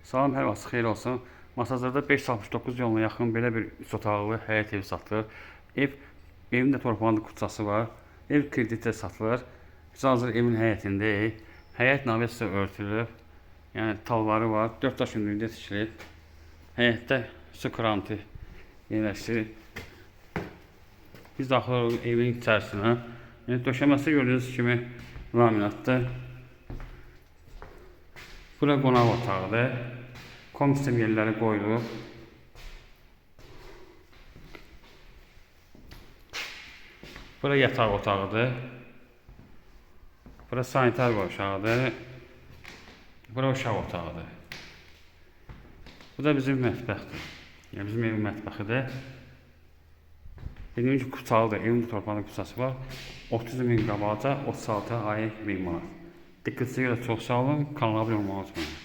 Salam, hər vaxt xeyir olsun. Masazırda 569 yoluna yaxın belə bir 3 otaqlı həyət evi satılır. Evin də torpağında kutsası var. Ev kreditə satılır. Biz hazır evin həyətindəyik. Həyət naveslə örtülüb. Yəni talları var. 4 daş hündürlüyündə tikilib. Həyətdə su krantı yerləşdirilib. Biz daxil oluruq evin içərisinə. Yəni döşəməsi gördüyünüz kimi laminatdır. Bura qonaq otağıdır. Kom sistem yerləri qoyulub. Bura yataq otağıdır. Bura sanitar qovşağıdır. Bura uşaq otağıdır. Bu da bizim mətbəxdir. Yəni bizim evin mətbəxidir. Dediyim kimi kutsalıdır. Evin torpağında kutsası var. 30 min qabaca, 36 ay 1000 manat. Diqqətinizə görə çox sağ olun. Kanala abunə olmağı unutmayın.